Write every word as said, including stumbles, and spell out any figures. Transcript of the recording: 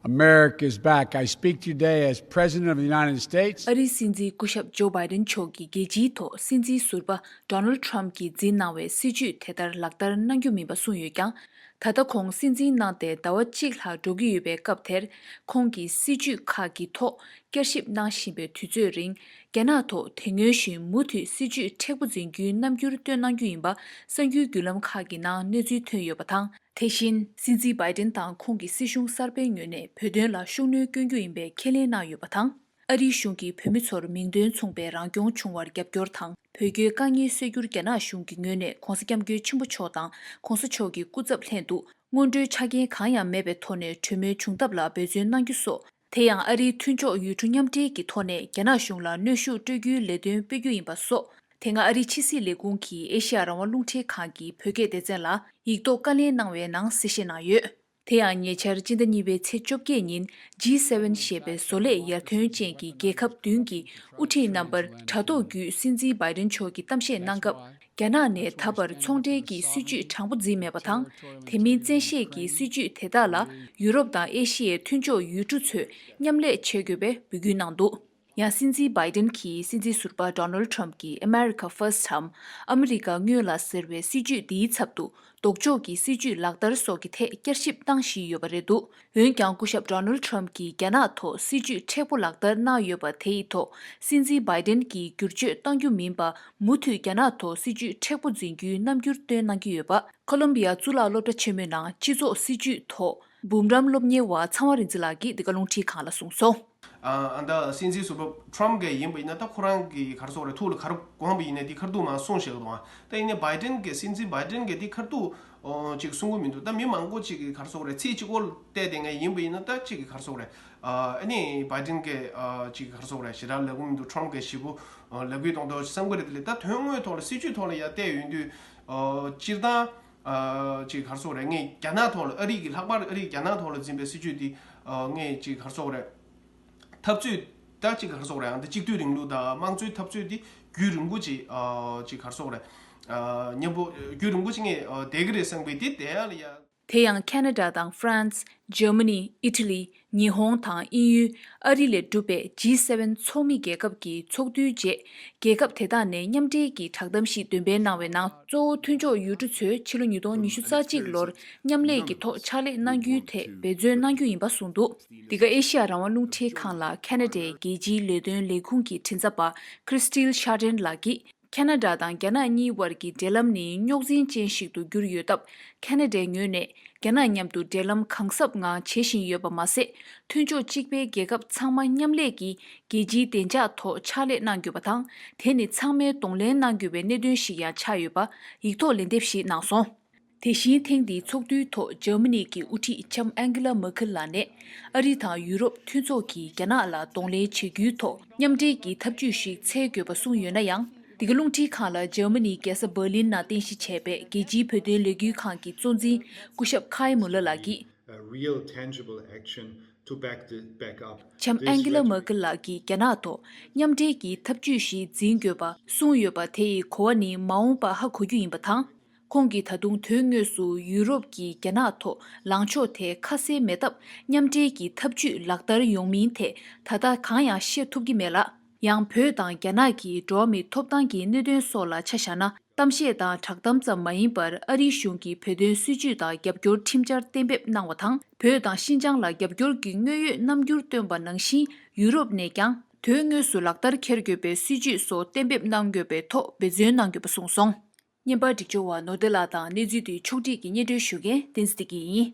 America is back. I speak to you today as President of the United States. ཨ་རིའི་སྲིད་འཛིན་སྐུ་ཞབས་ཇོ་བྷའི་ཏིན་མཆོག་གིས་རྒྱལ་སྤྱིའི་ཐོག་སྲིད་འཛིན་ཟུར་པ་ཌོ་ནལ་ཌི་ཊརམ་གྱིས་འཛིན་གནང་བའི་སྲིད་ཇུས་དེ་ལྟར་ལག་བསྟར་གནང་རྒྱུ་མིན་པ་གསུངས་ཡོད་ཀྱང་། ད་ལྟ་ཁོང་སྲིད་འཛིན་གནང་སྟེ་ཟླ་བ་གཅིག་ལྷག་འགྲོ་གི་ཡོད་པའི་སྐབས་དེར། ཁོང་གིས་སྲིད་ཇུས་ཁག་གི་ཐོག་བསྐྱར་ཞིབ་གནང་བཞིན་པའི་དུས་ཚོད་རིང་། རྒྱ་ནག་ཐོག་དེ་སྔོན་བཞིན་མུ་མཐུད་སྲིད་ཇུས་མཁྲེགས་པོ་འཛིན་རྒྱུའི་རྣམ་འགྱུར་སྟོན་གནང་རྒྱུ་ཡིན་པ་གསར་འགྱུར་བརྒྱུད་ལམ་ཁག་གི་ནང་གནས་ཚུལ་ཐོན་ཡོད་པ་དང་། དེ་བཞིན། སྲིད་འཛིན་བྷའི་ཏིན་དང་ཁོང་གི་སྲིད་གཞུང་གསར་པའི་ངོས་ནས་བོད་དོན་ལ་ཤུགས་སྣོན་སྐྱོན་རྒྱུ་ཡིན་པའི་ཁས་ལེན་གནང་ཡོད་པ་དང་། ཨ་རིའི་གཞུང་གིས་བོད་མི་ཚོར་མིང་དོན་མཚུངས་པའི་རང་སྐྱོང་བྱུང་བར་རྒྱབ་སྐྱོར་དང་། བོད་སྐྱོད་དཀའ་ངལ་སེལ་རྒྱུར་རྒྱ་ནག་གཞུང་གི་ངོས་ནས་༧གོང་ས་༧སྐྱབས་མགོན་ཆེན་པོ་མཆོག་དང་༧གོང་ས་མཆོག་གི་སྐུ་ཚབ་ལྷན་དུ། སྔོན་འགྲོའི་ཆ་རྐྱེན་གང་ཡང་མེད་པའི་ཐོག་ནས་གྲོས་མོལ་བྱུང་ཐབས་ལ་འབད་བརྩོན་གནང་རྒྱུ་སོགས། དེ་ཡང་ཨ་རིའི་མཐུན་ཕྱོགས་ཡུལ་གྲུ་མཉམ་འབྲེལ་གྱི་ཐོག་ནས་རྒྱ་ནག་གཞུང་ལ་གནོན་ཤུགས་སྤྲོད་རྒྱུའི་ལས་དོན་སྤེལ་རྒྱུ་ཡིན་པ་སོགས། དེ་སྔ་ཨ་རིའི་ཕྱི་སྲིད་ལས་ཁུངས་ཀྱིས་ཨེ་ཤེ་ཡ་རང་དབང་རླུང་འཕྲིན་ཁང་གི་བོད་སྐད་སྡེ་ཚན་ལ་ཡིག་ཐོག་བཀའ་ལན་གནང་བའི་ནང་གསལ་བཤད་གནང་ཡོད། དེ་ཡང་ཉེ་ཆར་སྤྱི་ཟླ་གཉིས་པའི་ཚེས་བཅོ་བརྒྱད་ཉིན་ཇི་སེ་ཝེན་ཞེས་པའི་བཟོ་ལས་ཡར་ཐོན་ཅན་གྱི་རྒྱལ་ཁབ་བདུན་གྱི་དབུ་ཁྲིད་རྣམ་པར་དྲ་ཐོག་བརྒྱུད་སྲིད་འཛིན་བྷའི་ཏིན་མཆོག་གིས་གཏམ་བཤད་གནང་སྐབས། རྒྱ་ནག་ནས་ད་བར་ཚོང་འབྲེལ་གྱི་སྲིད་ཇུས་དྲང་པོ་འཛིན་མེད་པ་དང་། དེ་མིན་བཙན་ཤེད་ཀྱི་སྲིད་ཇུས་དེ་དག་ལ་ཡུ་རོབ་དང་ཨེ་ཤི་ཡའི་མཐུན་ཕྱོགས་ཡུལ་གྲུ་ཚོས་མཉམ་ལས་བྱེད་དགོས་པའི་འབོད་སྐུལ་གནང་འདུག་ཡང་སྲིད་འཛིན་བྷའི་ཏིན་གྱིས་སྲིད་འཛིན་ཟུར་པ་ཌོ་ནལ་ཌི་ཊརམ་གྱིས་America First འམ་ཨ་མི་རི་ཀ་སྔོན་ལ་ཟེར་བའི་སྲིད་ཇུས་འདིའི་ཚབ་ཏུ། ལྡོག་ཕྱོགས་ཀྱི་སྲིད་ཇུས་ལག་བསྟར་སོགས་ཀྱི་ཐད་བསྐྱར་ཞིབ་བཏང་བཞིན་ཡོད་པ་རེད་འདུག་འོན་ཀྱང་སྐུ་ཞབས་ཌོ་ནལ་ཌི་ཊརམ་གྱིས་རྒྱ་ནག་ཐོག་སྲིད་ཇུས་མཁྲེགས་པོ་ལག་བསྟར་གནང་ཡོད་པ་དེ་ཡི་ཐོག་སྲིད་འཛིན་བྷའི་ཏིན་གྱིས་བསྒྱུར་བཅོས་གཏང་རྒྱུ་མིན་པ། མུ་མཐུད་རྒྱ་ནག་ཐོག་སྲིད་ཇུས་མཁྲེགས་པོ་འཛིན་རྒྱུའི་རྣམ་འགྱུར་སྟོན་གནང་གི་ཡོད་པ། ཁོ་ལོམ་བི་ཡ་གཙུག་ལག་སློབ་གྲྭ་ཆེན་མོའི་ནང་སྤྱི་ཚོགས་སྲིད་ཇུས་ཐོག་འབུམ་རམས་སློབ་གཉེར་བ་ཚངས་དབང་རིག་འཛིན་ལགས་ཀྱིས་འདི་ག་རླུང་འཕྲིན་ཁང་ལ་གསུངས་སོང་། ཨ་ད་སྲིད་འཛིན་ཟུར་པ་ཊརམ་གྱི་ཡིན་པ་ཡིན་ན། ད་ཁོ་རང་གི་ག་རེ་ཟེར་དགོས་རེད། ཐུགས་ལ་ག་རེ་དགོངས་པ་ཡིན་ནའི་དེ་ཁ་ཐུག་མར་གསུངས་བཞག་གི་འདུག་ད་ཡིན་ནའི་བྷའི་ཏིན་གྱི་སྲིད་འཛིན་བྷའི་ཏིན་གྱིས་དེ་ཁ་ཐུག་ཨོ་ཅིག་གསུང་གི་མི་འདུག་ད་མི་མང་པོ་ཅིག་གིས་ག་རེ་ཟེར་དགོས་རེད། ཚིག་གཅིག་པོ་བལྟས་བསྡད་མཁན་ཡིན་པ་ཡིན་ན། ད་ཅིག་གིས་ག་རེ་ཟེར་དགོས་རེད། ཨ་ནི་བྷའི་ཏིན་གྱིས་ཨ་ཅིག་ག་རེ་ཟེར་དགོས་རེད། ཞེ་དྲག་ལབ་གི་མི་འདུག་ཊརམ་གྱིས་ཞེ་པོ་ཨ་ལབ་གི་མདོག་མདོག་བསམ་གི་རེད། དེ་ལས་ད་དོན་དངོས་ཐོག་ལ་སྲིད་ཇུས་ཐོག་ལ་ཡར་བལྟས་ཡོང་དུས། ཨོ་སྤྱིར་བཏང་ཨ་ཅིག་ག་རེ་ཟེར་དགོས་རེད། ངས་རྒྱ་ནག་ཐོག་ལ། ཨ་རི་གི། ལྷག་པར་ཨ་རིས་རྒྱ་ནག་ཐོག་ལ་འཛིན་པའི་སྲིད་ཇུས་འདི། ཨ་ངས་ཅིག་ག་རེ་ཟེར་དགོས་རེད། འཐབ་རྩོད་ད་ཅིག་ག་རེ་ཟེར་དགོས་རེད། ཨ་འདི་གཅིག་སྡུད་རིང་ལུགས་དང་དམངས་གཙོའི་འཐབ་རྩོད་འདི་རྒྱུན་རིང་པོ་ཅིག་ཨ་ཅིག་ག་རེ་ཟེར་དགོས་རེད། ཨ་མཉམ་པོ་རྒྱུན་རིང་པོ་ཅིག་ངས་ཨ་བསྡད་ཀྱི་རེད་བསམ་པའི་འདི་བསྡད་ཡག་ལ་ཡ། དེ་ཡང་ཁ་ན་ཌ་དང་ཧྥ་རན་སི། འཇར་མ་ནི། ཨི་ཊ་ལི། ཉི་ཧོང་དང་དབྱིན་ཡུལ། ཨ་རི་ལས་གྲུབ་པའི་ཇི་སེ་ཝེན་ཚོགས་མི་རྒྱལ་ཁབ་ཀྱི་ཚོགས་འདུའི་རྗེས། རྒྱལ་ཁབ་དེ་དག་ནས་མཉམ་འབྲེལ་གྱི་བསྒྲགས་གཏམ་ཞིག་འདོན་སྤེལ་གནང་བའི་ནང་། གཙོ་བོ་མཐུན་ཕྱོགས་ཡུལ་གྲུ་ཚོས་ཕྱི་ལོ་ཉིས་སྟོང་ཉི་ཤུ་རྩ་གཅིག་ལོར་མཉམ་ལས་ཀྱི་ཐོག་ཕྱག་ལས་གནང་རྒྱུའི་ཐད་འབད་བརྩོན་གནང་རྒྱུ་ཡིན་པ་གསུངས་འདུག་འདི་ག་ཨེ་ཤེ་ཡ་རང་དབང་རླུང་འཕྲིན་ཁང་ལ་ཁ་ན་ཌའི་རྒྱལ་སྤྱིའི་ལས་དོན་ལས་ཁུངས་ཀྱི་མགྲིན་ཚབ་པ་Christelle Chardin ལགས་ཀྱིས། ཁ་ན་ཌ་དང་རྒྱ་ནག་གཉིས་དབར་གྱི་འབྲེལ་ལམ་ནི་རྙོག་འཛིང་ཅན་ཞིག་ཏུ་གྱུར་ཡོད་སྟབས། ཁ་ན་ཌའི་ངོས་ནས་རྒྱ་ནག་མཉམ་དུ་འབྲེལ་ལམ་གང་ཟབ་ངང་བྱེད་བཞིན་ཡོད་པ་མ་ཟད། མཐུན་ཕྱོགས་གཅིག་པའི་རྒྱལ་ཁབ་ཚང་མ་མཉམ་ལས་ཀྱིས་རྒྱལ་སྤྱིའི་བདེ་འཇགས་ཐོག་ཕྱག་ལས་གནང་དགོས་པ་དང་། དེ་ནི་ཚང་མས་གདོང་ལེན་གནང་དགོས་པའི་གནད་དོན་ཞིག་ཡང་ཆགས་ཡོད་པ་ཡིག་ཐོག་ལན་འདེབས་ཤིག་གནང་སོང་། དེ་བཞིན་ཐེངས་འདིའི་ཚོགས་འདུའི་ཐོག་འཇར་མ་ནི་གི་དབུ་ཁྲིད་ལྕམ་ཨན་ཀི་ལ་མར་ཁེལ་ལགས་ནས། ཨ་རི་དང་ཡུ་རོབ་མཐུན་ཚོགས་ཀྱིས་རྒྱ་ནག་ལ་གདོང་ལེན་བྱེད་རྒྱུའི་ཐོག་མཉམ་འབྲེལ་གྱི་ཐབས་ཇུས་ཤིག་འཚོལ་དགོས་པ་གསུངས་ཡོད་ན་ཡང་། འདི་ག་རླུང་འཕྲིན་ཁང་ལ་འཇར་མ་ནིའི་རྒྱལ་ས་འབར་ལིན་ནང་རྟེན་གཞི་བྱས་པའི་རྒྱལ་སྤྱིའི་བོད་དོན་ལས་འགུལ་ཁང་གི་གཙོ་འཛིན་སྐུ་ཞབས་ཁའི་མུ་ལར་ལགས་ཀྱིས། A real tangible action to back the, back up ལྕམ་ཨན་ཀི་ལ་མར་ཁེལ་ལགས་ཀྱིས་རྒྱ་ནག་ཐོག་མཉམ་འབྲེལ་གྱི་ཐབས་ཇུས་ཤིག་འཛིན་དགོས་པ་གསུངས་ཡོད་པ་དེ་ཡི་གོ་བ་ནི་མ་འོངས་པ་ཧ་གོ་རྒྱུ་ཡིན་པ་དང་། ཁོང་གིས་ད་དུང་དོན་དངོས་སུ་ཡུ་རོབ་ཀྱིས་རྒྱ་ནག་ཐོག་ལངས་ཕྱོགས་དེ་ཁ་གསལ་མེད་སྟབས། མཉམ་འབྲེལ་གྱི་ཐབས་ཇུས་ལག་བསྟར་ཡོང་མིན་ཐད་ད་ལྟ་གང་ཡང་བཤད་ཐུབ་ཀྱི་མེད་ལ། ཡང་བོད་དང་རྒྱ་ནག་གི་འགྲོ་བ་མིའི་ཐོབ་ཐང་གི་གནད་དོན་སོགས་ལ་ཆ་བཞག་ན། གཏམ་བཤད་དང་བསྒྲགས་གཏམ་ཙམ་མ་ཡིན་པར། ཨ་རིའི་གཞུང་གིས་བོད་དོན་སྲིད་བྱུས་དང་རྒྱབ་སྐྱོར་ཁྲིམས་འཆར་གཏན་འབེབས་གནང་བ་དང་། བོད་དང་ཤིན་ཅང་ལ་རྒྱབ་སྐྱོར་གྱི་དངོས་ཡོད་རྣམ་འགྱུར་བཏོན་པ་ནང་བཞིན། ཡུ་རོབ་ནས་ཀྱང་དོན་དངོས་སུ་ལག་བསྟར་འཁྱེར་དགོས་པའི་སྲིད་བྱུས་སོགས་གཏན་འབེབས་གནང་དགོས་པའི་ཐོག་འབད་བརྩོན་གནང་དགོས་པ་གསུངས་སོང་། བརྙན་པར་སྒྲིག་སྦྱོར་བ་ནོར་བདེ་ལགས་དང་། གནས་ཚུལ་འདི་ཕྱོགས་སྒྲིག་གིས་སྙན་སྒྲོན་ཞུ་མཁན་བསྟན་འཛིན་བདེ་སྐྱིད་ཡིན།